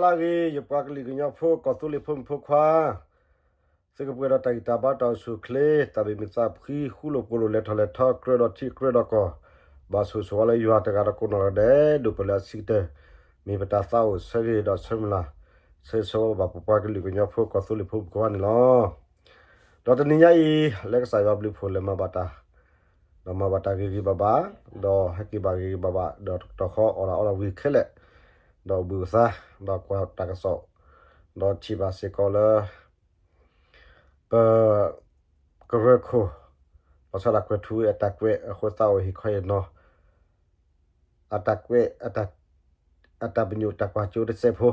လၢဂ့ၤ ယပှၤကလုာ်ကညီဖိ ကီၢ်သူလ့ၤဖိမုၣ်ဖိခွါ, သုကပှဲၤဒီးတၢ်ဂံၢ်တၢ်ဘါ တၢ်အိၣ်ဆူၣ်အိၣ်ချ့, တၢ်ဘၣ်မုာ်သးဖှံ, ဃူလိာ်ဖိးလိာ် လဲၤထီၣ်လဲၤထီ ကြၢးဒီးထံကြၢးဒီးကီၢ်, ဘၣ်ဆိၣ်ဂ့ၤဆိၣ်ဝါလၢယွၤတဂၤဒီးကိးနီၢ်ဂၤဒဲး ဒိၣ်ပၢၢ်လၢအဆံးကတၢၢ်, မ့ၢ်ပတၢ်သးအိၣ်ဆၢဂ့ၤဒီးဆၢမုၢ်လၢ်, ဆၢဂ့ၤဆၢဝါဘၣ်ပပှၤကလုာ်ကညီဖိ ကီၢ်သူလ့ၤဖိမုၣ်ဖိခွါန့ၣ်လီၤ. ဒီးတနံၤညါအံၤ လၢကစၢ်ယွၤဘျုးဖှိၣ်လဲၤမၤဘၣ်တၢ်, ဒီးမၤဘၣ်တၢ်ဂ့ၤဂ့ၤဘၣ်ဘၣ်, ဒီးဟဲက့ၤဘၣ်ဂ့ၤဂ့ၤဘၣ်ဘၣ်, ဒီးတကတီၢ်ဃီအီၣ်တၢ်အီတၢ်ဝံၤခဲလၢာ်, ဒီးဘူးကသါ, ဒီးကွၢ်တၢ်ကစီၣ်, ဒီးထံၣ်ဘၣ်စ့ၢ်ကီးလၢ ပ ကရၢခိၣ်, လီၤဆီဒၣ်တၢ်ကွဲးထူဝ့အတၢ်ကွဲးအဃိသတးအိၣ်ဟ့ၣ်ခီဟ့ၣ်နီၤ အတၢ်ကွဲး, အတၢ်ပညိၣ်တၢ်ကွၢ်စိတစဲးဖိ,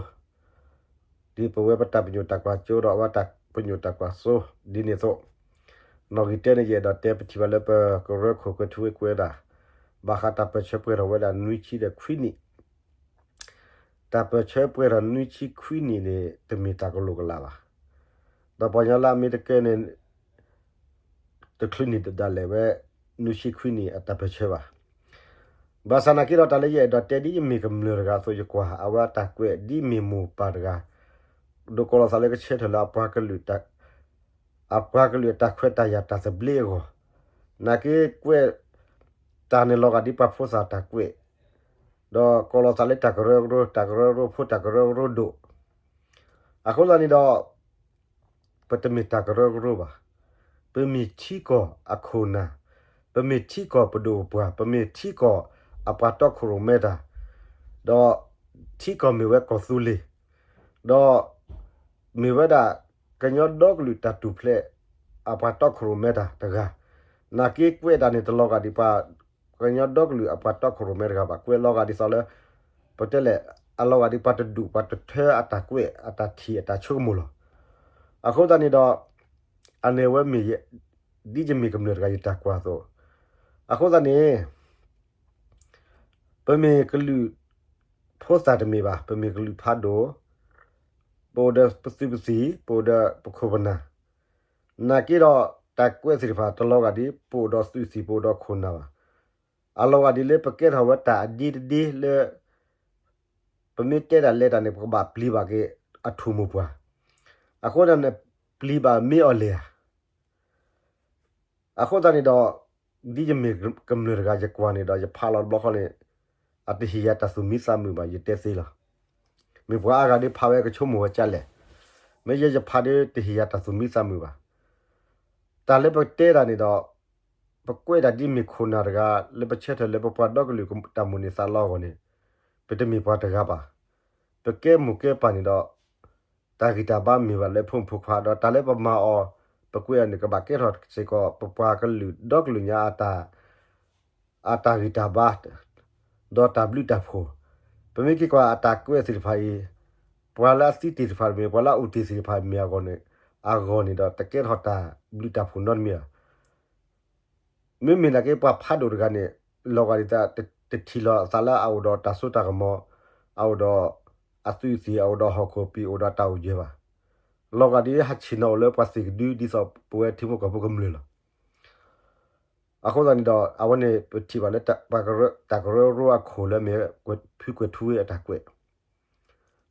ဒ်ပဝဲပတၢ်ပညိၣ်တၢ်ကွၢ်စိဒီးအဝဲတၢ်ပညိၣ်တၢ်ကွၢ်စိ, ဒ်န့ၣ်အသိး, နီၣ်ဂံၢ်တၢန့ၣ် ယအဲၣ်ဒိးတဲပထံၣ်ဘၣ်လၢပကရၢခိၣ်ကွဲးထူဝ့ကွဲးဒၣ်, ဘၣ်ဃးတၢ်ပၢၢ်ဆၢပှဲၤထီၣ်ဝဲဒၣ်နွံဆံဒီးခွံနံၣ် တၢ်ပၢၢ်ဆၢပှဲၤထီၣ်နွံဆံခွံနံၣ်န့ၣ် တမ့ၢ်တၢ်ကလိာ်ကလးဘၣ်. ဒီးပှၤကညီလၢအမ့ၢ်တကဲန့ၣ် တချုးန့ၣ်ဒၣ်လဲာ်ဝဲ နွံဆံခွံနံၣ်အတၢ်ပၢၢ်ဆၢဘၣ်. ဘၣ်ဆၣ်နာ်က့ဒီးတၢ်လၢယအဲၣ်ဒိးတဲဒ်ယမ့ၢ်ကမျၢၢ်တဂၤအသိး ယကွၢ်အဝဲအတၢ်ကွဲးဒ်မ့ၢ်မိၢ်ပၢ်တဂၤ, ဒိးကိးလီၤသးလၢကဆၢထၢၣ်လၢအပှၤကလုာ် အပှၤကလုာ်အတၢ်ခွဲးတၢ်ယာ်တၢ်သဘျ့အဂီၢ်, နာ်က့ကွဲးတၢ်န့ၣ်လီၤဂာ်ဒ်ပှၤဖိသၣ်တၢ်ကွဲး, ဒီးကိးလီၤသးလၢတၢ်ကရၢကရိ, တၢ်ကရၢကရိဖိတၢ်ကရၢကရိဒိၣ်, အဃိသတးန့ၣ်ဒီး ပတမ့ၢ်တၢ်ကရၢကရိဘၣ်. ပမ့ၢ်ထံကီၢ်အခိၣ်နၢ်, ပမ့ၢ်ထံကီၢ်ပဒိၣ်ပပှၢ်, ပမ့ၢ်ထံကီၢ်အပှၤတီခိၣ်ရိၣ်မဲတၢ်, ဒီးထံကီၢ်မ့ၢ်ဝဲကီၢ်သူလ့ၤ, ဒီးမ့ၢ်ဝဲဒၣ်ကညီဒီကလုာ်တၢ်ထူၣ်ဖျဲး အပှၤတီခိၣ်ရိၣ်မဲတၢ်တဂၤ, နာ်က့ကွဲးတၢ်န့ၣ်တလီၤဂာ်ဒ်ပှၤ ကညီဒီကလုာ်အပှၤတီခိၣ်ရိၣ်မဲတဂၤဘၣ်, ကွဲးလီၤဂာ်ဒ်သိးလၢ ပတဲလဲၣ် အလီၤဂာ်ဒ်ပှၤတဒူၣ်ပှၤတထၢအတၢ်ကွဲး အတၢ်ထံၣ်အတၢ်ဆိကမိၣ်လီၤ. အဃိသတးန့ၣ်ဒီး အန့ၣ်ဝဲမ့ၢ် ဒ်ယမ့ၢ်ကမျၢၢ်တဂၤယတၢ်ကွၢ်အသိး, အဃိသတးန့ၣ် ပမ့ၢ်ကလုာ်ဖိသၣ်တမ့ၢ်ဘၣ်, ပမ့ၢ်ကလုာ်ဖးဒိၣ်, ပအိၣ်ဒီးပသုးပသံၣ်, ပအိၣ်ဒီးပခိၣ်ပနၢ်, နာ်က့ဒီး တၢ်ကွဲးသ့ၣ်တဖၣ်တလီၤဂာ်ဒ် ပအိၣ်ဒီးသုးသံၣ် ပအိၣ်ဒီးခိၣ်နၢ်ဘၣ်. အလီၤဂာ်ဒ်လၢပကဲထီၣ်ဝဲတၢ်အဒ့တဒ့လၢ ပမ့ၢ်တဲတၢ်လဲၤတၢ်န့ၣ် ပကဘၣ်ပျံၤဘၣ်က့ၤအထူၣ်မိၢ်ပှၢ်, အဃိသတးန့ၣ် ပျံၤဘၣ်မ့ၢ်အီၤလဲၣ်ဧါ. အဃိသတးန့ၣ်ဒီး ဒ်ယမ့ၢ်ကမျၢၢ်တဂၤ ယကွၢ်န့ၣ်ဒီး ယဖးလီၤတဘျီဃီန့ၣ် အတဟ့ၣ်ယၤတၢ်သူၣ်မံသးမုာ်ဘၣ် ယတဲသ့လီၤ. မ့ၢ်ပှၤအါဂၤဒ်ဖးဝဲကဆိကမိၣ်ဝဲကလဲၣ်, မ့ၢ်ယဲယဖးဒ်တဟ့ၣ်ယၤတၢ်သူၣ်မံသးမုာ်ဘၣ်. တၢ်လၢပတဲတၢ်န့ၣ်ဒီး ပကွဲးတၢ်ဒ်မ့ၢ်ခိၣ်နၢ်တဂၤ လၢပဆၢထၢၣ်လၢပပှၤဒီကလုာ်တၢ်မိၣ်န့ၢ်သးလီအဂီၢ်န့ၣ် ပတမ့ၢ်ပှၤတဂၤဘၣ်. ပကဲမိၢ်ကဲပၢ်န့ၣ်ဒီး တၢ်ဂံၢ်တၢ်ဘါမ့ၢ်ဘၣ်လၢဖိမုၣ်ဖိခွါ ဒီးတၢ်လၢပမၤအီၤ ပကွဲးအီၤန့ၣ် ကဘၣ်ကဲထီၣ်စ့ၢ်ကီး ပပှၤကလုာ်ဒီကလုာ်ညါ အတၢ်ဂံၢ်တၢ်ဘါ ဒီးတၢ်ဘျုးတၢ်ဖှိၣ်. ပမ့ၢ်က့ၤကွၢ်အတၢ်ကွဲးသ့ၣ်တဖၣ်အံၤ ပှၤလၢအသံတ့ၢ်သ့ၣ်တဖၣ်မ့ၢ် ပှၤလၢအအိၣ်တ့ၢ်သ့ၣ်တဖၣ်မ့ၢ်အဂီၢ်န့ၣ် အဂီၢ်န့ၣ်ဒီး တကဲထီၣ်တၢ်ဘျုးတၢ်ဖှိၣ်နီတမံၤဘၣ်. မ့မ့ၢ်နာ်က့ ပှၤဖးဒိၣ်တဂၤန့ၣ် လီၤဂာ်ဒ်သိး တထံၣ်လီၤအသးလၢအအိၣ်ဒီးတၢ်စိတၢ်ကမီၤ, အအိၣ်ဒီးအသုးသ့ၣ်, အအိၣ်ဒီးဟီၣ်ခိၣ်ပံၤ, အိၣ်ဒီးတၢ်အိၣ်ယၢၤဘၣ်. လီၤဂာ်ဒ်ဟးဆ့ၣ်နီၤအိၣ်လၢပှၤသ့ၣ်ကဒု ဒ်သိးပဝဲထံဖိကီၢ်ဖိကမျၢၢ်လီၤ. အဃိသတးန့ၣ်ဒီး အဝဲန့ၣ်ပထံၣ်ဘၣ်လၢ တၢ်ကရၢကရိအခိၣ်လၢမ့ၢ် ဖုကွဲးထူဝ့အတၢ်ကွဲး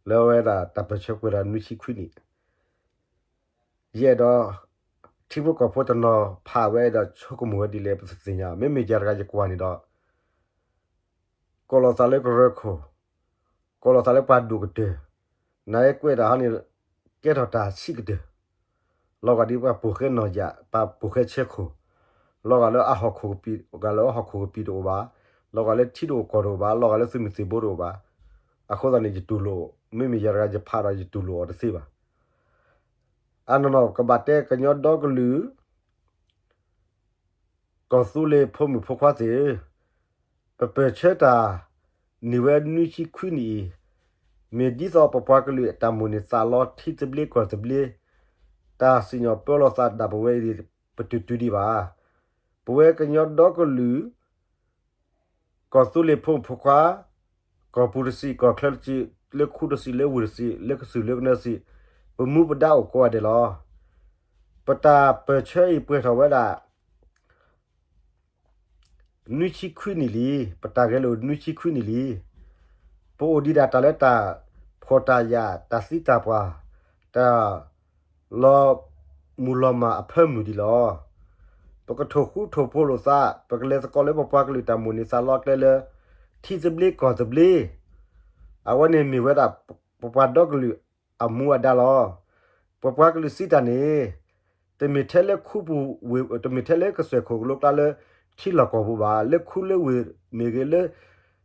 လၢအဝဲဒၣ်တၢ်ပၢၢ်ဆၢပှဲၤဒီးနွံဆံခွံနံၣ် ယအဲၣ်ဒိး ထံဖိကီၢ်ဖိတနီၤဖးဝဲဒီးဆိကမိၣ်ဝဲဒ်လဲၣ် ပတသ့ၣ်ညါ. မ့မ့ၢ်ယၤတဂၤယကွၢ်န့ၣ်ဒီး ကိးလီၤသးလၢကရၢခိၣ်, ကိးလီၤသးလၢပှၤဒိၣ်ကတၢၢ်, နဟဲကွဲးတၢ်ဟီန့ၣ် ကဲထီၣ်တၢ်ဆံးကတၢၢ်, လီၤဂာ်ဒ်ပှၤပိာ်ဃဲနီၢ်ယၣ်, ပှၤပိာ်ဃဲဆၢခိၣ်, လီၤဂာ်လၢအဟီၣ်ခိၣ်ကပံၤ, ဂာ်လၢအဟီၣ်ခိၣ်ကပံၤတအိၣ်ဘၣ်, လီၤဂာ်လၢထံတအိၣ်ကီၢ်တအိၣ်ဘၣ်, လီၤဂာ်လၢသုးမုၢ်သံၣ်ဘိတအိၣ်ဘၣ်. အဃိသတးန့ၣ် ယတူၢ်လိာ်, မ့မ့ၢ်ယၤတဂၤယဖးဒီးယတူၢ်လိာ်အီၤတသ့ဘၣ်. အနီၢ်နီၢ် ကဘၣ်တဲကညီဒီကလုာ် ကီၢ်သူလ့ၤဖိမုၣ်ဖိခွါသ့ၣ်ဧၢ, ပပၢၢ်ဆၢတၢ် နံၣ်ဝဲနွံဆံခွံနံၣ်အံၤ, မ့ၢ်ဒ်သိးပပှၤကလုာ်အတၢ်မိၣ်န့ၢ်သးလီ ထံသဘျ့ကီၢ်သဘျ့, တၢ်စံၣ်ညီၣ်ပၢလီၤသးဒၣ်ပဝဲအံၤ ပတုၤတုၤဒံးဘၣ်. ပဝဲကညီဒီကလုာ် ကီၢ်သူလ့ၤဖိမုၣ်ဖိခွါ, ကီၢ်ပူၤတစံး, ကီၢ်ချၢတစံး, လၢခူတစံး, လၢဝ့ၢ်တစံး, လၢကစၢၢ်လၢကနၢတစံး, ပမူပဒါအိၣ်ကိးဂၤဒဲးလီၤ. ပတၢ်ပၢၢ်ဆၢအံၤပှဲၤထီၣ်ဝဲဒၣ် နွံဆံခွံနံၣ်လံ, ပတၢ်ဂဲၤလိာ်နွံဆံခွံနံၣ်လံ. ပအိၣ်ဒံးဒၣ်တၢ်လၢတၢ် ဖှီၣ်တၢ်ယာ် တၢ်သံတၢ်ပှၢ် တၢ်လီၤမုၢ်လီၤမၢ်အဖၢမုၢ်ဒံးလီၤ. ပကထိၣ်ဃူထိၣ်ဖိးလိာ်သး ပကလဲၤသကိးလၢပပှၤကလုာ်တၢ်မိၣ်န့ၢ်သးလီအကျဲလၢ ထံသဘျ့ကီၢ်သဘျ့ အဝဲန့ၣ်မ့ၢ်ဝဲဒၣ် ပပှၤဒီကလုာ်အမူအဒါလီၤ. ပပှၤကလုာ်စံးတၢ်န့ၣ် တမ့ၢ်ထဲလၢခူပူၤဝ့ၢ် တမ့ၢ်ထဲလၢကစၢၢ်ခိၣ်ကလိကျါလၢ ထံလီၢ်ကီၢ်ပူၤဘၣ်, လၢခူလၢဝ့ၢ်မ့ၢ်ဂ့ၤ, လၢ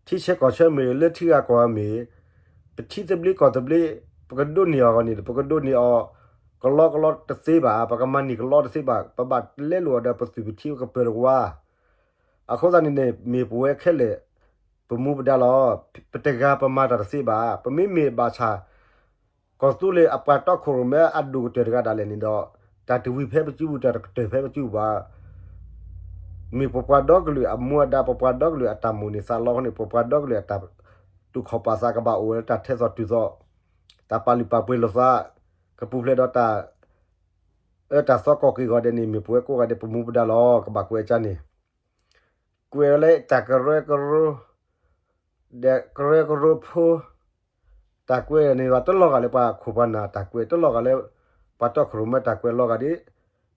ထံဆၢကီၢ်ဆၢမ့ၢ်ဂ့ၤ, လၢထံဂၤကီၢ်ဂၤမ့ၢ်ဂ့ၤ, ပထံသဘျ့ကီၢ်သဘျ့ ပကဒိးန့ၢ်အီၤအဂီၢ်န့ၣ် ပကဒိးန့ၢ်အီၤ ကလီကလီတသ့ဘၣ်, ပကမၤန့ၢ်ကလီတသ့ဘၣ်, ပဘၣ်လဲလိာ်အီၤဒီးပသုးပထံပကပၢၤတကဝါ အဃိသတးန့ၣ်န့ၣ် မ့ၢ်ပဝဲခဲလၢာ် ပမူပဒါလီၤ. ပတဂၤပမၤတၢ်တသ့ဘၣ်. ပမ့မ့ၢ်ဘၣ်ဆၣ် ကီၢ်သူလ့ၤအပှၤတီခိၣ်ရိၣ်မဲအဒိၣ်ကတၢၢ်တဂၤဒၣ်လဲာ်န့ၣ်ဒီး တၢ်တဝံၤဖဲပစုပူၤ တၢ်တကတၢၢ်ဖဲပစုပူၤဘၣ်. မ့ၢ်ပပှၤဒီကလုာ်အမူအဒါ ပပှၤဒီကလုာ်အတၢ်မိၣ်န့ၢ်သးလီန့ၣ် ပပှၤဒီကလုာ်အတၢ်တူၢ်ခီၣ်ပာ်သး ကဘၣ်အိၣ်ဝဲလၢတၢ်ထဲသိးတုၤသိး တၢ်ပာ်လုၢ်ပာ်ပှ့ၤလိာ်သး ကပူၤဖျဲးဒီးတၢ် အၢတၢ်သီကီၢ်က့ၢ်ဂီၤဒဲးန့ၣ် မ့ၢ်ပဝဲကိးဂၤဒဲးပမူပဒါလီၤ. ကဘၣ်ကွဲးအကါန့ၣ် ကွဲးဝဲလၢတၢ်ကရၢကရိ ဒီးကရၢကရိဖိ တၢ်ကွဲးန့ၣ် ဘၣ်တလီၤဂာ်လၢပှၤခိၣ်ပှၤနၢ်တၢ်ကွဲး တလီၤဂာ်လၢ ပှၤတီခိၣ်ရိၣ်မဲတၢ်ကွဲးလီၤဂာ်ဒ်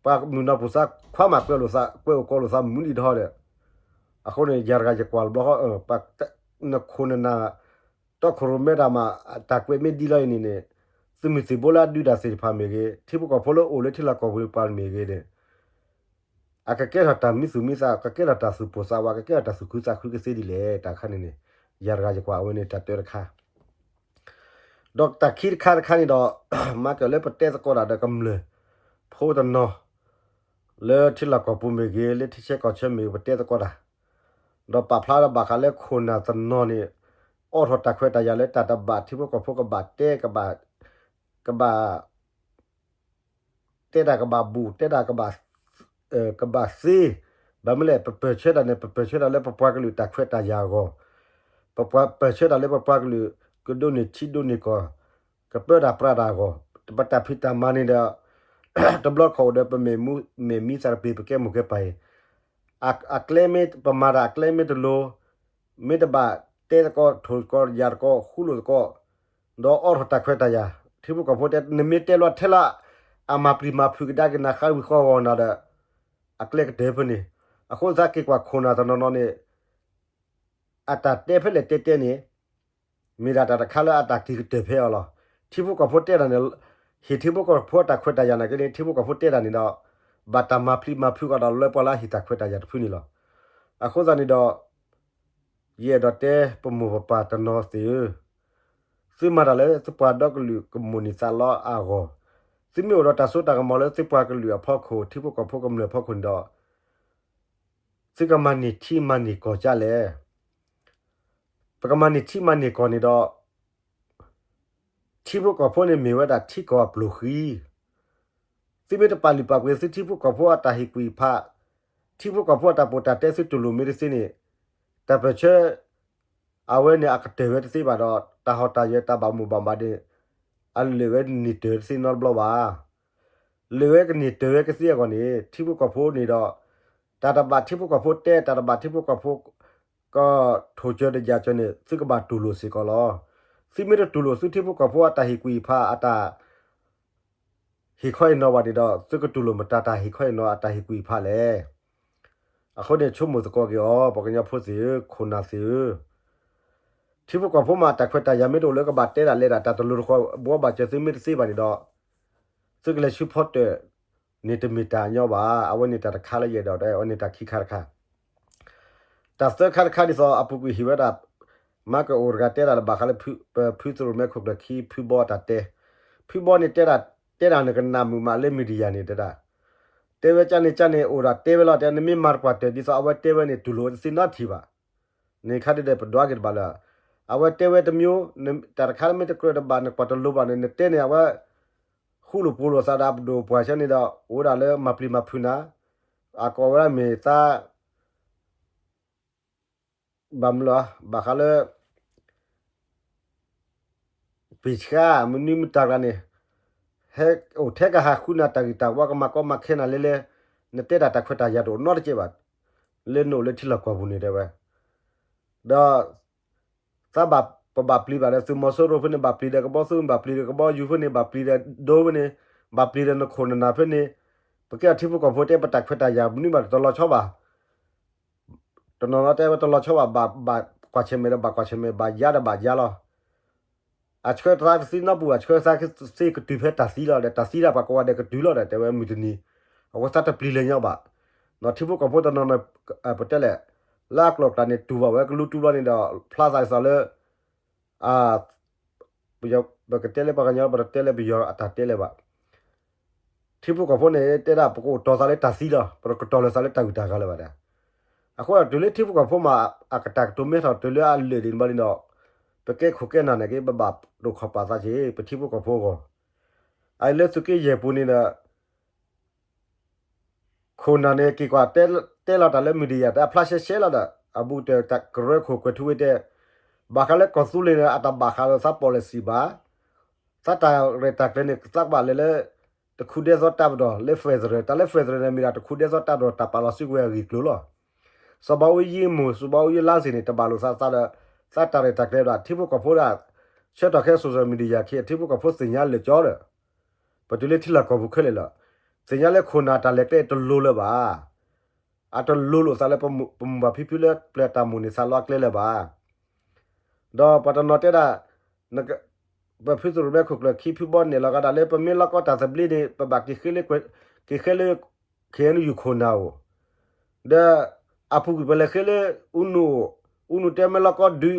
ပှၤမုၢ်နီၢ်ပူၤသးခွါမးကွဲးလိာ်သး ကွဲးအိၣ်ကီးလိာ်သးမုၢ်နံၤတဟီဒီး အဃိန့ၣ် ယၤတဂၤယကွၢ်လီၤဘျီဃီ နခိၣ်နနၢ် တီခိၣ်ရိၣ်မဲတၢ်မး တၢ်ကွဲးမ့ၢ်ဒ်လီၤအံၤန့ၣ်န့ၣ် သုးမုၢ်သံၣ်ဘိလၢအဒုးတၢ်သ့ၣ်တဖၣ်မ့ၢ်ဂ့ၤ ထံဖိကီၢ်ဖိလၢအိၣ်လၢထံလီၢ်ကီၢ်ပူၤပှၤမ့ၢ်ဂ့ၤန့ၣ် အကကဲထီၣ်တၢ်မံသူၣ်မံသး ကကဲထီၣ်တၢ်သူၣ်ပိၢ်သးဝး ကကဲထီၣ်တၢ်သူၣ်ခုသးခုကသ့ဒ်လဲၣ် တၢ်ခါန့ၣ်န့ၣ် ယၤတဂၤယကွၢ်အဝဲန့ၣ်တၢ်တၢတခါ ဒီးတၢ်ခံတခါတခါန့ၣ်ဒီး မၤကၢၢ်လၢပတဲသကိးတၢ်ဒီးကမျၢၢ်ဖိတနီၤ လၢထံလီၢ်ကီၢ်ပူၤမ့ၢ်ဂ့ၤ လၢထံဆၢကီၢ်ဆၢမ့ၢ်ဂ့ၤ ပတဲသကိးတၢ် ဒီးပာ်ဖျါဒီးဘၣ်ဃးလၢခိၣ်နၢ်တနီၤန့ၣ် အိးထီၣ်တၢ်ခွဲးတၢ်ယာ်လၢတၢ်တဘၣ်ထံဖိကီၢ်ဖိကဘၣ်တဲ ကဘၣ် ကဘၣ် တဲတၢ်ကဘၣ်ဘူး တဲတၢ်ကဘၣ် ကဘၣ်သ့ ဘၣ်မနုၤလဲၣ် ပပၢၢ်ဆၢတၢ်န့ၣ် ပပၢၢ်ဆၢတၢ်လၢပပှၤကလုာ်တၢ်ခွဲးတၢ်ယာ်အဂီၢ် ပပၢၢ်ဆၢတၢ်လၢပပှၤကလုာ် ကဒိးန့ၢ်ထံဒိးန့ၢ်ကီၢ် ကပၢတၢ်ပြးတၢ်အဂီၢ် ပတၢ်ဖံးတၢ်မၤန့ၣ်ဒီး တဘျီတခီၣ်အိၣ်ဒီးပမဲာ်မံသးတပ့ၤ ပကဲမိၢ်ကဲပၢ်အံၤ အကျဲမ့ၢ်ပမၤတၢ်အကျဲမ့ၢ်တလိၤ မ့ၢ်တဘၣ်တဲသကိး ထိၣ်သကိး ယၤသကိး ဃူလိာ်သကိး ဒီးအိးထီၣ်တၢ်ခွဲးတၢ်ယာ် ထံဖိကီၢ်ဖိတဲ နမ့ၢ်တဲလီၤထဲလၢ အမၤပျံၤမၤဖုးကဒါက့ၤနၤ ဃါဝံၤဃီဂီၤနၤဒီး အကျဲကတၢၢ်ဖဲန့ၣ် အဃိသတးက့ၤကွၢ်ခိၣ်နၢ်တနီၤနီၤန့ၣ် အတၢ်တဲဖဲလဲၣ်တဲတဲန့ၣ် မ့ၢ်ဒၣ်တၢ်တခါလၢအတၢ်က့ၤကတၢၢ်ဖဲအီၤလီၤ. ထံဖိကီၢ်ဖိတဲတၢ်န့ၣ် ဟ့ၣ်ထံဖိကီၢ်ဖိအတၢ်ခွဲးတၢ်ယာ်နာ်က့န့ၣ် ထံဖိကီၢ်ဖိတဲတၢ်န့ၣ်ဒီး ဘၣ်တၢ်မၤပျံၤမၤဖုးကဒီးလၢပှၤလၢအဟ့ၣ်တၢ်ခွဲးတၢ်ယာ်တဖုန့ၣ်လီၤ. အဃိသတးန့ၣ်ဒီး ယအဲၣ်ဒိးတဲပမိၢ်ပပၢ်တနီၤသ့ၣ်ဧၢ, သုမၤတၢ်လၢသုပှၤဒီကလုာ်ကမိၣ်န့ၢ်သးလီအဂီၢ်, သုမ့ၢ်အိၣ်ဒီးတၢ်စိတၢ်ကမီၤလၢသုပှၤကလုာ်အဖီခိၣ် ထံဖိကီၢ်ဖိကမျၢၢ်အဖီခိၣ်န့ၣ်ဒီး သုကမၤန့ၢ်ထံမၤန့ၢ်ကီၢ်ကၢ်လဲၣ်. ပကမၤန့ၢ်ထံမၤန့ၢ်ကီၢ်န့ၣ်ဒီး ထံဖိကီၢ်ဖိန့ၣ်မ့ၢ်ဝဲဒၣ်ထံကီၢ်အပျိၢ်ဃံ, သုမ့ၢ်တပာ်လုၢ်ပာ်ပှ့ၤသုထံဖိကီၢ်ဖိအတၢ်ဟ့ၣ်ကူၣ်ဟ့ၣ်ဖး, ထံဖိကီၢ်ဖိအတၢ်ပီးတၢ်တဲသုတူၢ်လိာ်မ့ၢ်တသ့န့ၣ်, တၢ်ပၢၢ်ဆၢ အဝဲန့ၣ်အကတၢၢ်ဝဲတသ့ဘၣ်ဒီး တၢ်ဟီၣ်တၢ်ယၢၤတၢ်ဘၣ်မိၣ်ဘၣ်မးန့ၣ် အလၢာ်ဝဲန့ၢ်တၢၢ်တသ့နီတဘျီဘၣ်. လၢာ်ဝဲကန့ၢ်တၢၢ်ဝဲကသ့အဂီၢ်န့ၣ် ထံဖိကီၢ်ဖိန့ၣ်ဒီး တၢ်တဘၣ်ထံဖိကီၢ်ဖိတဲ တၢ်တဘၣ်ထံဖိကီၢ်ဖိ ကထိၣ်စၢၤတယာ်စၢၤန့ၣ် သုကဘၣ်တူၢ်လိာ်စ့ၢ်ကီးလီၤ. သုမ့ၢ်တတူၢ်လိာ်သုထံဖိကီၢ်ဖိအတၢ်ဟ့ၣ်ကူၣ်ဟ့ၣ်ဖးအတၢ် ဟ့ၣ်ခီဟ့ၣ်နီၤဘၣ်န့ၣ်ဒီး သုကတူၢ်လိာ်မတၤတၢ်ဟ့ၣ်ခီဟ့ၣ်နီၤအတၢ်ဟ့ၣ်ကူၣ်ဟ့ၣ်ဖးလဲၣ်. အဃိန့ၣ်ဆိကမိၣ်သကိးက့ၤအီၤ ပှၤကညီဖိသ့ၣ်ဧၢ ခိၣ်နၢ်သ့ၣ်ဧၢ, ထံဖိကီၢ်ဖိမ့ၢ်တၢ်ခွဲးတၢ်ယာ်မ့ၢ်တအိၣ်လၢကဘၣ်တဲဒၣ်လဲဒၣ် တၢ်တလိၤတဃီၤဘှီဘၣ်စၢၤသုမ့ၢ်တသ့ဘၣ်န့ၣ်ဒီး သုကလဲၤဆူဖီတၢၣ်န့ၣ်တမ့ၢ်တၢ်ညီဘၣ်. အဝဲန့ၣ်တၢ်တခါလၢယအဲၣ်ဒိးတဲ အဝဲန့ၣ်တၢ်ခံခါတခါ တၢ်သၢခါတခါဒ်သိး အပူၤကွံာ်ဟ့ၣ်ဝဲဒၣ် မၤကအိၣ်တဂၤတဲဒၣ်လၢဘၣ်ဃးလၢ ဖုသရိၣ်မဲခိၣ်ကျၢၢ်ခံ ဖုဘီအတၢ်တဲ, ဖုဘီန့ၣ်တဲဒၣ် တဲဒၣ်နကနၣ်မုာ်မးလၢ media န့ၣ်တဲဒၣ်, တဲဝဲကန့ၣ်ကန့ၣ် အိၣ်ဒၣ်တဲဝဲလီၤ တဲနမ့ၢ်မၤတကွၢ်တၢၢ်ဒ်သိးအဝဲတဲဝဲန့ၣ် တူၢ်လိာ်ဝဲတသ့နီတထံၣ်ဘၣ်. န့ၣ်ခါဒ်ဒီးပဒွးက့ၤတဘၣ်လၢ အဝဲတဲဝဲတမျိုး တၢ်တခါလၢမ့ၢ်တကြၢးတဘၣ် နကွၢ်တလိၤဘၣ်န့ၣ် နတဲန့ၣ် အဝဲ ဃူလိာ်ဖိးလိာ်သးဒီးအပဒိၣ်ပှၢ်ဆၢန့ၣ်ဒီး အိၣ်ဝဲဒၣ်လၢမၤပျံၤမၤဖုးနၤ, အကိးဝဲဒၣ်မ့ၢ်သး ဘၣ်မနုၤလီၤ ဘၣ်ဃးလၢ ပ့ၢ်ဆှါ မနုၤမတၤကျါန့ၣ် ဟဲအိၣ်ထဲကဟးဃုနၤတၢ်ဂ့ၢ်တၢ်ဝီ ကမၤကီမၤခဲနၤလဲလဲ နတဲတၢ်တၢ်ခွဲးတၢ်ယာ်တအိၣ်နီတကဲဘၣ် လၢနအိၣ်လၢထံလီၢ်ကီၢ်ပူၤန့ၣ်တဲဝဲ ဒီး သးဘၣ် ပဘၣ်ပျံၤဘၣ်ဒီးသုးမီၤစိရိၤဖဲန့ၣ် ဘၣ်ပျံၤဒီးကဘီသူ ဘၣ်ပျံၤဒီးကဘီယူၤဖဲန့ၣ် ဘၣ်ပျံၤဒီးဒိဖဲန့ၣ် ဘၣ်ပျံၤဒီးနခိၣ်နနၢ်ဖဲန့ၣ် ပကဲထံဖိကီၢ်ဖိတဲ ပတၢ်ခွဲးတၢ်ယာ် မနုၤဘၣ်တလီၤဆီဘၣ်. တနီၤနီၤတဲဝဲတလီၤဆီဘၣ် ဘၣ်ကွၢ်ဆၢၣ်မဲာ်ဒီးဘၣ်ကွၢ်ဆၢၣ်မဲာ် ဘၣ်ယါဒီးဘၣ်ယါလီၤ. အဆှၢသးကသံနီပူၤ အဆှၢသးကသံကတုၤဖဲတၢ်သံလီၤ ဒီးတၢ်သံဒၣ်ပှၤကိးဂၤဒဲးကတုၤလီၤဒီး တဲဝဲမုၢ်တနံၤ အဝဲသးတပျံၤလၢၤညီဘၣ်. ဒီးထံဖိကီၢ်ဖိတနီၤနီၤ ပတဲလဲၣ် လၢအကျိၤအကျဲန့ၣ် တူၢ်ဘၣ်ဝဲကလူတူၢ်ဘျီန့ၣ်ဒီး ဖျါသးဒ်သိးလၢ ပကတဲလၢပှၤကညီ ပတတဲလၢပယီၤအတၢ်တဲလၢၤဘၣ်. ထံဖိကီၢ်ဖိန့ၣ် တဲဒၣ်ပကအိၣ်တီၤသးလၢတၢ်သံလီၤ ပတကတီၤလၢၤသးလၢတၢ်ဂုၤတၢ်ဂၤလၢၤဘၣ်ဒၣ်. အဃိတုၤလၢထံဖိကီၢ်ဖိမး အကတၢ်ကတိၤမဲထီၣ်တုၤလၢအလၢာ်ဒံးဘျီန့ၣ်ဒီး ပကဲခိၣ်ကဲနၢ်န့ၣ်က့ ပဘၣ်ဒိၣ်ခီၣ်ပာ်သးက့ၤ ပထံဖိကီၢ်ဖိအဂီၢ် အလၢသုးက့ယဲၢ်ပူၤန့ၣ်ဒီး ခိၣ်နၢ်န့ၣ် က့ၤကွၢ်တဲလီၤတၢ်လၢ media တၢ်ဖျါရှဲရှဲလီၤဒီး အဘူးကတၢၢ်တၢ်ကရၢခိၣ်ကွဲၤထူဝ့တဲ ဘၣ်ဃးလၢကီၢ်သူလ့ၤန့ၣ် အတဘၣ်ဃးဒီးသး policy ဘၣ်. သးတၢ်ရဲၣ်တၢ်ကျဲၤန့ၣ် သးကဘၣ်လဲၤလၢ တခူဒဲသီတၢ်ပဒီၣ်လၢ federal တၢ်လၢ federal န့ၣ် မ့ၢ်ဒၣ်တခူဒဲသီတၢ်ပဒီၣ် တၢ်ပာ်လီၤစုကဝဲၤအဂ့ၢ်ကျိၤလီၤ. စီၤဘးအူယံမူး စီၤဘးအူယံလါစ့ၣ်န့ၣ် တဘၣ်လိာ်သးသးဒီး သးတၢ်ရဲၣ်တၢ်ကျဲၤဒီး ထံဖိကီၢ်ဖိဒၣ် ဆၢထီၣ်ခဲ social media ခံ ထံဖိကီၢ်ဖိသ့ၣ်ညါလၢာ်ကၠီဒီး ပတုၤလၢထံလီၢ်ကီၢ်ပူၤခဲလၢာ်လီၤ. သ့ၣ်ညါလၢခိၣ်နၢ်တၢ်လဲၤကျဲတလိၤလၢၤဘၣ်. အတလိၤလိာ်သးလၢပမုၢ်ဘၣ်ဖံဖုလၢပျၢၤတၢ်မိၣ်န့ၢ်သးလီအကျဲလၢၤဘၣ်. ဒီးပှၤတနီၤတဲဒၣ် ပဖုသရိာ်မဲခိၣ်ကျၢၢ်ခံဖုဘီနဲၣ်လီၤကဒီးလၢ ပမ့ၢ်လီၢ်ကီတၢ်သဘျ့န့ၣ် ပဘၣ်က့ၤဃ့လၢ က့ၤဃ့လၢ ခ့ၣ်အဲၣ်ယူၣ်ခိၣ်နၢ်အိၣ် ဒီးအပူၤကွံာ်ပလဲၤဃ့လၢ အူနူၣ်အိၣ်, အူနူၣ်တဲမ့ၢ်လီၢ်ကီဒုး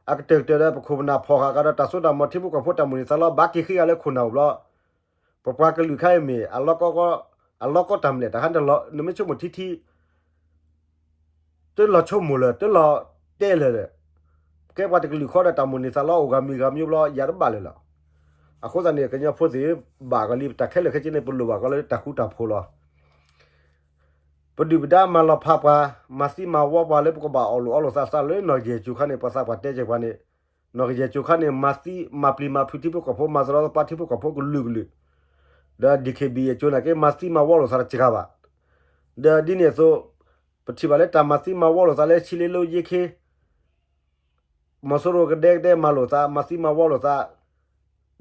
အကတၢၢ်ကတၢၢ်ဒီး ပခိၣ်ပနၢ်ဖီၣ်ဃာ်ကဒီးတၢ်စိတၢ်ကမီၤ ထံဖိကီၢ်ဖိတၢ်မိၣ်န့ၢ်သးလီ ဘၣ်က့ၤဃ့ဂၤလၢခိၣ်နၢ်အိၣ်ဘျီ ပပှၤကလုာ်ခါအံၤမ့ၢ် အလီၢ်ကီတၢ်မလဲၣ် တၢ်ခါန့ၣ် နမ့ၢ်ဆိကမိၣ်ထံထံ တလီၤဆိကမိၣ်လၢၤ တလီၤတဲလၢၤလၢၤ ကဲပှၤတကလုာ်ဃီဒီးတၢ်မိၣ်န့ၢ်သးလီအိၣ်ဂၤမံၤဂၤမံၤဘျီ ယၤတဘၣ်လၢၤလီၤ. အဃိသတးန့ၣ် ကညီဖိသ့ၣ် ဘၣ်ဂီၤလံ ပတၢ်ခဲလၢာ်ခဲဆ့န့ၣ် ပလိၣ်ဘၣ်ကီလၢတၢ်ဃူတၢ်ဖိးလီၤ. ပဒုၣ်ပဒါမၤလီၤဖးပှၤ မၤသံမၤဝီပှၤလၢပကဘၣ်အီၣ်လိာ်အီလိာ်သးသးလၢနီၢ်ကယဲၢ်ကၠိခါန့ၣ် ပှၤသးပှၢ်တဲက့ၤပှၤန့ၣ် နီၢ်ကယဲၢ်ကၠိခါန့ၣ် မၤသံမၤပျံၤမၤဖုးထံဖိကီၢ်ဖိ မၤသရီသပှၢ်ထံဖိကီၢ်ဖိကလုာ်ကလုာ် ဒီး DKBA ကၠိန့ၣ်က့ မၤသံမၤဝီလိာ်သးတစှၤဘၣ်. ဒီးဒ်န့ၣ်အသိး ပထံၣ်ဘၣ်လၢတၢ်မၤသံမၤဝီလိာ်သးလၢ ဆံလ့လိယ့ခ့ မီၤစိရိၤကဒဲကဒဲမၤလိာ်သး မၤသံမၤဝီလိာ်သး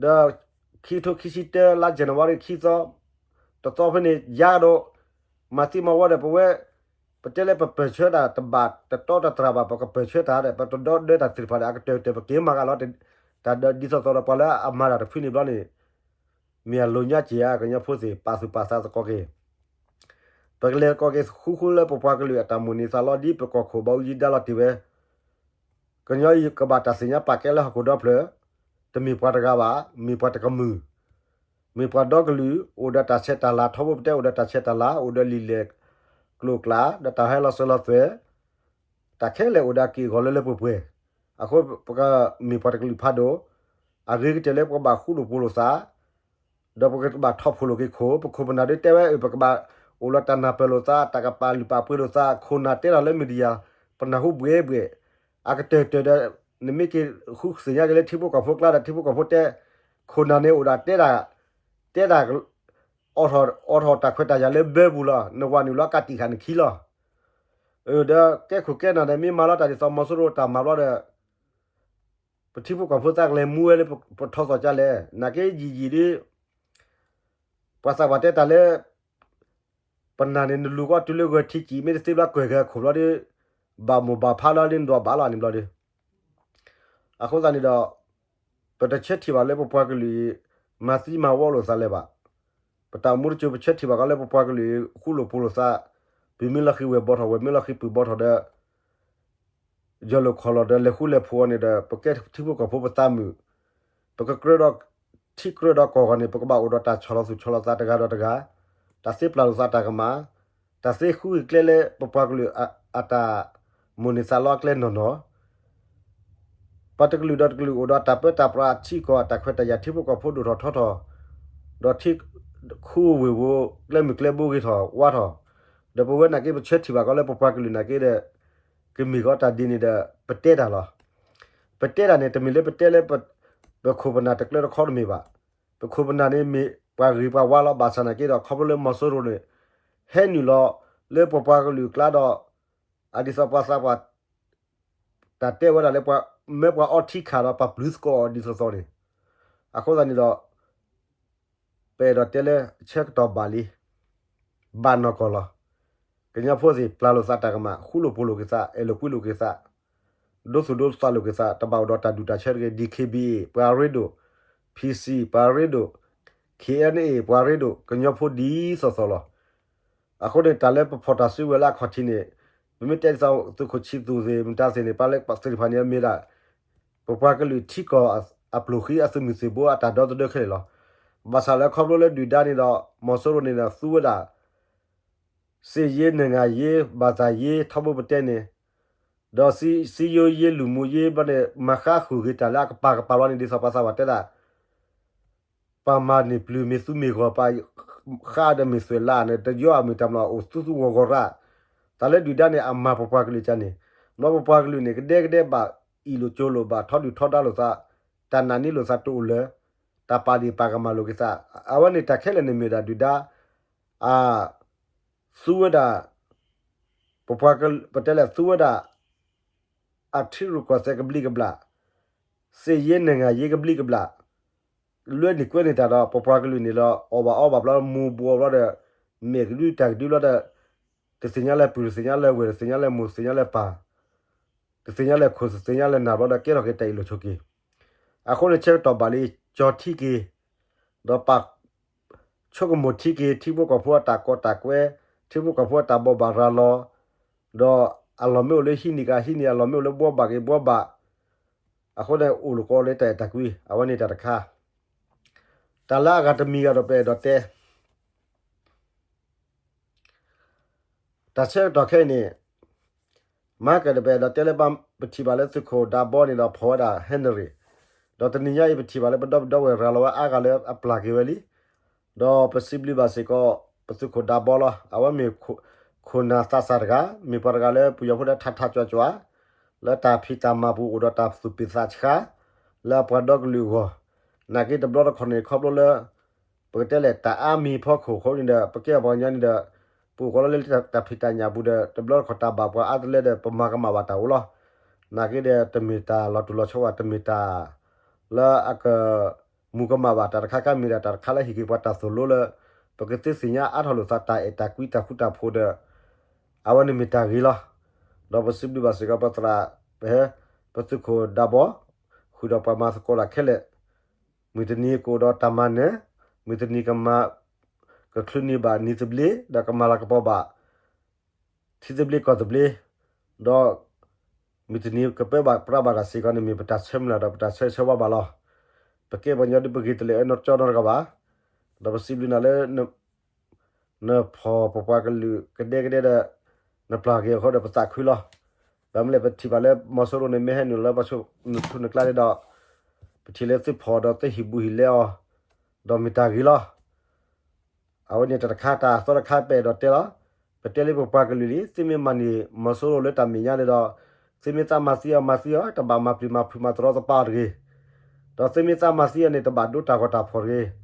ဒီးခံကထိခံဆံတၢ လါ January ခံသီ တသီဖဲန့ၣ် ယါဒီး မၤသံမၤဝီဒီးပဝဲ ပတဲလၢပပၢၢ်ဆၢတၢ်တဘၣ်တတီတတြၢ်ဘၣ် ပကပၢၢ်ဆၢတၢ်ဒီး ပတဒီဒၢတၢ်သ့ၣ်တဖၣ်ဒီး အကတၢၢ်ကတၢၢ်ပက့ၤမၤဂၤလီၤ တၢ်ဒ်သိးသိးဒီးပှၤလၢအမၤတၢ်တဖုန့ၣ်ဘျီန့ၣ် မ့ၢ်အလိၤညါက့ၤဧါ ကညီဖိသ့ၣ် ပာ်သူၣ်ပာ်သးသကိးက့ၤ ပကလဲၤသကိးက့ၤဃူဃူလၢပပှၤကလုာ်အတၢ်မိၣ်န့ၢ်သးလီ ဒ်ပကီၢ်ခိၣ်ဘၣ်အူယံဒါလီၤတ့ၢ်ဝဲ ကညီအံၤကဘၣ်တၢ်သ့ၣ်ညါပာ်ကဲလၢဟီၣ်ခိၣ်ဒီဖျၢၣ် တမ့ၢ်ပှၤတဂၤဘၣ် မ့ၢ်ပှၤတကမုၢ် မ့ၢ်ပှၤဒီကလုာ် အိၣ်ဒီးတၢ်ဆဲးတၢ်လၤ ထီဘိပတဲအိၣ်ဒီးတၢ်ဆဲးတၢ်လၤ အိၣ်ဒီးလံာ်လဲၢ်ကျိၤကျဲ ဒီးတၢ်ဟဲလီၤစၢၤလီၤသွဲၣ် တၢ်ခဲလၢာ်အိၣ်ဒီးအက့ၢ်အဂီၤလၢလၢပှဲၤပှဲၤ အဃိပကမ့ၢ်ပှၤတကလုာ်ဖးဒိၣ် အဂ့ၤကတၢၢ်လၢပကဘၣ်ဃူလိာ်ဖိးလိာ်သး ဒီးပကဘၣ်ထီၣ်ဖှိၣ်လိာ်က့ၤခိၣ် ပခိၣ်ပနၢ်ဒုးတဲဝဲ ပကဘၣ်အိၣ်လီၤတၢ်နၢ်ပၢၢ်လိာ်သး တၢ်ကပာ်လုၢ်ပာ်ပှ့ၤလိာ်သး ခိၣ်နၢ်တဲထီၣ်လၢ media ပနၢ်ဟူဘှဲဘှဲ အကတၢၢ်ကတၢၢ်ဒီး နမ့ၢ်က့ၤဃုသ့ၣ်ညါက့ၤလၢထံဖိကီၢ်ဖိကျါဒီး ထံဖိကီၢ်ဖိတဲ ခိၣ်နၢ်န့ၣ်အိၣ်ဒီးတဲဒၣ် တဲဒၣ် အိးထီၣ်တၢ်ခွဲးတၢ်ယာ်လၢဘၢပူၤလီၤ နဝၤနုာ်လီၤကးတံာ်ဃာ်နခံလီၤ ဒီးကဲခိၣ်ကဲနၢ်ဒီး မ့ၢ်မၤလီၤတၢ်ဒ်သိးမီၤစိရိၤတၢ်မၤဘျီဒီး ပထံဖိကီၢ်ဖိသးကလဲၤမူဝဲလၢပထီသီၣ်ကၢလဲၣ် နာ်က့ယံာ်ယံာ်ဒီး ပှၤသးပှၢ်တဲတၢ်လၢ ပနၢ်န့ၣ် နလူၤကီတုၤလၢဂဲၤထံကံၣ် မ့ၢ်တသ့ဘျီကွဲၢ်ဂဲၤခိၣ်ဘျီဒီး ဘၣ်မိၢ်ဘၣ်ဖးလီၤဒီး နဒွးဘၣ်လီၤန့ၣ်ဘျီဒီး အဃိသတးန့ၣ်ဒီး ပတဆၢထံၣ်ဘၣ်လၢပပှၤကလုာ်အံၤ မၤသံမၤဝီလိာ်သးလၢၤဘၣ်. ပတၢ်အိၣ်မူတစိၤ ပဆၢထံၣ်ဘၣ်ကီလၢပပှၤကလုာ်အံၤ ဃူလိာ်ဖိးလိာ်သး, ပှၤမ့ၢ်လီၤဃံၤဝဲၢ်ဘီထီၣ် ဝဲၢ်မ့ၢ်လီၤဃံၤပုၢ်ဘီထီၣ်ဒီး ယီၢ်လီၤခီၣ်လီၤဒီး လဲၤဃူလဲၤဖိးအီၤန့ၣ်ဒီး ပကဲထံဖိကီၢ်ဖိပသးမုာ်, ပကကြၢးဒီး ထံကြၢးဒီးကီၢ်ဂီၢ်န့ၣ် ပကဘၣ်အိၣ်ဒီးတၢ်ဆီၣ်လီၤသူၣ်ဆီၣ်လီၤသးတဂၤဒီးတဂၤ, တၢ်သ့ပျၢ်လိာ်သးတၢ်ကမၣ်, တၢ်သ့ဃုဂ့ၤကျဲလၢပပှၤကလုာ်အတၢ်မိၣ်န့ၢ်သးလီအကျဲနီၢ်နီၢ် ပှၤတကလုာ်ဒီးတကလုာ်အိၣ်ဒီးတၢ်ပၢတၢ်ပြးအထံအကီၢ် တၢ်ခွဲးတၢ်ယာ်ထံဖိကီၢ်ဖိဒိၣ်ထီၣ်ထီထီၣ်, ဒီးထံခူဝ့ၢ်ဝဲ ကျဲမုၢ်ကျဲဘိဂ့ၤထီၣ်ဝါထီၣ်, ဒီးပဝဲနာ်က့ ပဆၢထံၣ်ဘၣ်ကီလၢပပှၤကလုာ်နာ်က့ဒီး ကမ့ၢ်ကီတၢ်ဒ်န့ၣ်ဒီး ပတဲတၢ်လီၤ. ပတဲတၢ်န့ၣ် တမ့ၢ်လၢပတဲလၢ ပခိၣ်ပနၢ်တကျၢတခီတမ့ၢ်ဘၣ်. ပခိၣ်ပနၢ်န့ၣ်မ့ၢ် ပှၤဂ့ၤပှၤဝါလီၤ. ဘၣ်ဆၣ်နာ်က့ဒီး ခီဖျိလၢမီၤစိရိၤန့ၣ် ဟဲနုာ်လီၤလၢပပှၤကလုာ်အကျါဒီး အဒ်သိးပှၤသးပှၢ် တၢ်တဲဝဲဒၣ်လၢပှၤ မ့ၢ်ပှၤအီထံခးဒီးပှၤပျုၤသကိးအီၤဒ်သိးသိးန့ၣ်, အဃိသတးန့ၣ်ဒီး ပအဲၣ်ဒိးတဲလၢဆၢကတီၢ်ဘၣ်လံ, ဘၣ်နီၢ်ကီၢ်လီၤ. ကညီဖိသ့ၣ် ပျၢ်လိာ်သးတၢ်ကမၣ်, ဃူလိာ်ဖိးလိာ်က့ၤသး, အဲၣ်လိာ်ကွံလိာ်က့ၤသး, ဒိသူၣ်ဒိသးလိာ်က့ၤသး, တဘၣ်အိၣ်ဒီးတၢ်ဒူၣ်တၢ်ဆၢတဂ့ၤ, ဒီး ခ့ဘံၣ်အ့ၣ် ပှၤရ့ဒိၣ်, ဖံစံၣ် ပှၤရ့ဒိၣ်, ခ့ၣ်အဲၣ်အဲၣ် ပှၤရ့ဒိၣ်, ကညီဖိဒ်သိးသိးလီၤ. အဃိန့ၣ် တၢ်လၢပဖီၣ်တၢ်စုဝဲၤလၢအခီၣ်ထံးန့ၣ်, ပမ့ၢ်တဲဒ်သိးသုးခိၣ်ဆံသူၣ်သ့ၣ် မတၤသ့ၣ်န့ၣ် ပှၤလၢသ့ၣ်တဖၣ်န့ၣ်မ့ၢ်ဒၣ် ပပှၤကလုာ်ထံကီၢ်အပျိၢ်ဃံအသုးမုၢ်သံၣ်ဘိအတၢ်ဒီသဒၢခဲလၢာ်လီၤ. ဘၣ်ဆၣ်လၢခီဖျိလၢဒုၣ်ဒါန့ၣ်ဒီး မီၤစိရိၤန့ၣ်ဒီးသူဝဲဒၣ် စစ်ရေး နိုင်ငံရေး ဘာသာရေး ထီဘိပတဲန့ၣ်, ဒီးစည်းရုံးရေး လူမှုရေး ဘျီန့ၣ် မၤဃါဃုာ်ဂ့ၤတၢ်လၢအကပၤကပၤလီၤန့ၣ် ဒ်သိးပှၤသးပှၢ်တဲဒၣ် ပှၤမၤန့ၢ်ပျုၤမ့ၢ်သူမ့ၢ်ဂီၤ ပှၤဃါဒီးမ့ၢ်သွဲၣ်လးန့ၣ် တယီအမ့ၢ်တၢ်မျၢ်အိၣ်သူသူဂီၤဂီၤရၣ်, တၢ်လၢဒုၣ်ဒါန့ၣ် အမၤပပှၤကလုာ်ကန့ၣ်, ဒီးပပှၤကလုာ်န့ၣ်ကဒဲကဒဲဘၣ်အ့ၣ်လိာ်ကၠိလိာ် ဘၣ်ထီဒုၣ်ထီဒါလိာ်သး, တၢ်နာ်န့ၢ်လိာ်သးတအိၣ်လၢၤ, တၢ်ပာ်ဒ့ၣ်ပာ်ကမၣ်လိာ်က့ၤသး, အဝဲန့ၣ်တၢ်ခဲလၢာ်န့ၣ်မ့ၢ်ဒၣ်ဒုၣ်ဒါ အ သူဝဲဒၣ် ပပှၤက ပတဲလဲၣ်သူဝဲဒၣ် အထံရူၢ်ကီၢ်သဲးကဘျံးကဘျၣ်, စစ်ရေး နိုင်ငံရေး ကဘျံးကဘျၣ်, လွဲန့ၢ်ကွဲန့ၢ်တၢ်ဒီး ပပှၤကလုာ်န့ၣ်လီၤ အီၣ်ဘၣ်အီဘၣ်ဘျီ မူၤဘှီးဘျီဒီး မဲာ်ကဒုတၢ်ကဒုဘျီဒီး တသ့ၣ်ညါလၢပုၢ် တသ့ၣ်ညါလၢဝဲၢ် တသ့ၣ်ညါလၢမိၢ် တသ့ၣ်ညါလၢပၢ် တသ့ၣ်ညါလၢခိၣ် တသ့ၣ်ညါလၢနၢ်ဘျီဒီး ကဲထီၣ်က့ၤတၢ်အ့ၣ်လိာ်ဆိးက့ၤ, အဃိန့ၣ်ဆၢကတီၢ်ဘၣ်လံ ကၠီထံက့ၤ ဒီးပာ် ဆိကမိၣ်ထံက့ၤ ထံဖိကီၢ်ဖိအတၢ်ကီတၢ်ကွဲ, ထံဖိကီၢ်ဖိအတၢ်ဘိးဘၣ်ရၤလီၤ, ဒီးအလီၢ်မ့ၢ်အိၣ်လၢဟံးန့ၢ်က့ၤဟံးန့ၢ် အလီၢ်မ့ၢ်အိၣ်လၢဘှီဘၣ်က့ၤဘှီဘၣ်, အဃိန့ၣ်အိၣ်လိာ်ကီးလၢတၢ်အဲၣ်တၢ်ကွံ အဝဲန့ၣ်တၢ်တခါ, တၢ်လၢအဂၤတမံၤဂၤဒီးပအဲၣ်ဒိးတဲ တၢ်ဆၢကတီၢ်ခဲအံၤန့ၣ် မၤကဒီးပအဲၣ်ဒိးတဲလၢ ပထံၣ်ဘၣ်လၢသုးခိၣ်ဒးဘီန့ၣ်ဒီးဖီၣ်ဝဲဒၣ်ဟဲနရံၣ်, ဒီးတနံၤညါအံၤပထံၣ်ဘၣ်လၢပဒီပုၢ်ဒီဝဲၢ်ရၤလီၤဝဲအါဂၤလၢအပျၢ်က့ၤဝဲလံ, ဒီးပစံးဘျုးဘၣ်စ့ၢ်ကီး ပသုးခိၣ်ဒးဘီလီၤ. အဝဲမ့ၢ် ခိၣ်နၢ်သးစၢ်တဂၤ မ့ၢ်ပှၤတဂၤလၢပယီၤဖိဒီးထးထးကၠွၤကၠွၤ လၢတၢ်ဖံးတၢ်မၤပူၤအိၣ်ဒီးတၢ်သူၣ်ပ့ၢ်သးဆှါ လၢအပှၤဒီကလုာ်အဂီၢ်, နာ်က့တဘျီတခီၣ်န့ၣ် ခီဖျိလၢ ပကတဲလဲၣ် တၢ်အါမံၤဖီခိၣ်အဃိန့ၣ်ဒီး ပကဲပှၤကညီန့ၣ်ဒီး ပအိၣ်ကီးလၢတၢ်ဖံးတၢ်ညၣ်ပူၤဒီး တဘျီတခီၣ်တၢ်ဘၣ်ပှၤအါတလၢဒီး ပမၤကမၣ်ဘၣ်တၢ်အိၣ်လီၤ. နာ်က့ဒီး တမ့ၢ်တၢ်လီၤတူၢ်လီၤဆီဘၣ် တမ့ၢ်တၢ်လၢအက မူကမၣ်ဘၣ် တၢ်တခါခါမ့ၢ်ဒၣ်တၢ်တခါလၢဟ့ၣ်က့ၤပှၤတၢ်သိၣ်လိလၢ ပကသ့သ့ၣ်ညါအါထီၣ်လိာ်သးတၢ်အဲၣ်တၢ်ကွံတၢ်ဃူတၢ်ဖိးဒီး အဝဲန့ၣ်မ့ၢ်တၢ်ဂ့ၤလီၤ. ဒီးပစံးဘျုးဘၣ်စ့ၢ်ကီးပသရၣ် ပဟဲ ပသုးခိၣ်ဒးဘီ ဃုာ်ဒီးပှၤမၤသကိးတၢ်ခဲလၢာ်, မုၢ်တနံၤကအိၣ်ဒီးတၢ်မၤနၢၤ, မုၢ်တနံၤကမၤ ကချုးန့ၢ်ဘၣ်နံၤသဘျ့ ဒီးကမၤလၤကပီၤဘၣ် ထံသဘျ့ကီၢ်သဘျ့, ဒီး မုၢ်တနံၤကပၢဘၣ်ပြးဘၣ်တၢ်စ့ၢ်ကီးန့ၣ် မ့ၢ်ပတၢ်ဆၢမုၢ်လၢ်ဒီးပတၢ်ဆၢဂ့ၤဆၢဝါဘၣ်လီၤ. ပကဲပှၤကညီဒ်ပဂ့ၤတလၢာ်အၢနီတကီနီတဂၤဘၣ်. ဒီးပစံးဘျုးနၤလၢ နဖီၣ်ပပှၤကလုာ်ကဒဲကဒဲဒီး နပျၢ်က့ၤအဃိဒီးပသးခုလီၤ. ဘၣ်မနုၤလဲၣ် ပထံၣ်ဘၣ်လၢမီၤစိရိၤန့ၣ် မ့ၢ်ဟဲနုာ်လီၤလၢပှၤဆူနထူနကျါန့ၣ်ဒီး ပထံၣ်လၢသုဖီၣ်ဒီးသုဟံၣ်ဘူးဟံၣ်လဲအီၤ ဒီးမ့ၢ်တၢ်ဂ့ၤလီၤ. အဝဲန့ၣ်တၢ်တခါ တၢ်သီတခါပအဲၣ်ဒိးတဲလီၤ. ပတဲလၢပပှၤကလုာ်လံ သုမ့ၢ်မၤန့ၢ်မီၤစိရိၤလၢတၢ်မဲာ်ညါန့ၣ်ဒီး သုမ့ၢ်သးမၤသံအီၤမၤသံအီၤ တဘၣ်မၤပျံၤမၤဖုးမၤတရီတပါအီၤတဂ့ၤ. ဒီးသုမ့ၢ်သးမၤသံအီၤန့ၣ် တဘၣ်ဒိတၢ်ဂီၤတၢ်ဖီၣ်တဂ့ၤ.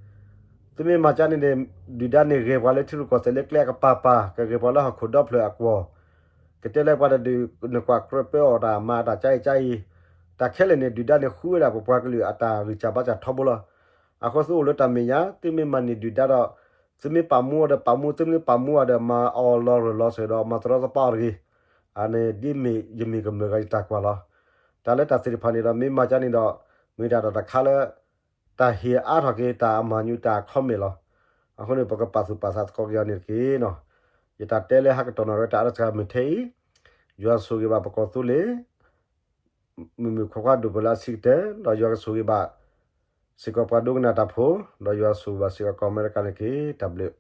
သုမ့ၢ်မၤကၢန့ၣ်န့ၣ် ဒုၣ်ဒါန့ၣ်ဂဲၤပှၤလၢထံရူၢ်ကီၢ်သဲးလၢကျဲအကပၤပၤ ကဂဲၤပှၤလၢဟီၣ်ခိၣ်ဒီဖျၢၣ်အကွီၢ် ကတဲလၢပှၤတဒုးနကွၢ်ကြၢးပၢအီၤတၢ်မၤတၢ်ကါအံၤကါအံၤ, တၢ်ခဲလၢာ်န့ၣ် ဒုၣ်ဒါန့ၣ်ဃုဝဲဒၣ်ပပှၤကလုာ်အတၢ်ဂံၢ်စၢ်ဘါစၢ်ထီဘိလီၤ. အဃိသုအိၣ်လၢတၢ်မဲာ်ညါ သုမ့ၢ်မၤန့ၢ်ဒုၣ်ဒါဒီး သုမ့ၢ်ပာ်မူအီၤဒီးပာ်မူ သုမ့ၢ်ပာ်မူအီၤဒီးမၤအီၤလီၤရၢၢ်လီၤစၢၤဒီးမၤတရီတပါအီၤတဂ့ၤ. အန့ၣ်ဒ်မ့ၢ်ယမ့ၢ်ကမျၢၢ်ဂၤယတၢ်ကွၢ်လီၤ. တၢ်လၢတၢ်သ့ၣ်တဖၣ်န့ၣ်ဒီး မ့ၢ်မၤကၢန့ၣ်ဒီး မ့ၢ်ဒၣ်တၢ်တခါလၢ တၢ်ဟ့ၣ်အါထီၣ်က့ၤတၢ်အမၤညူးတၢ်အခီမဲာ်လီၤ. အဃိန့ၣ် ပကပာ်သူၣ်ပာ်သးသကိးက့ၤအီၤန့ၣ်တက့ၢ်နီၤ. ယတၢ်တဲလၢဟးကတီၢ်နီၣ်ရဲတၢ်အါထီၣ်တခါမ့ၢ်ထဲအံၤ, ယွၤဆိၣ်ဂ့ၤဘၣ်ပကီၢ်သူလ့ၤ မုၢ်မုၢ်ခွါခွါဒိၣ်ပၢလၢအဆံးကတၢၢ် ဒီးယွၤကဆိၣ်ဂ့ၤဘၣ် စ့ၢ်ကီးပှၤဒိကနၣ်တၢ်ဖိ, ဒီးယွၤဆိၣ်ဂ့ၤဘၣ်စ့ၢ်ကီးကီၢ်အမဲရကၤန့ၣ်တက့ၢ်. တၢ်ဘျုး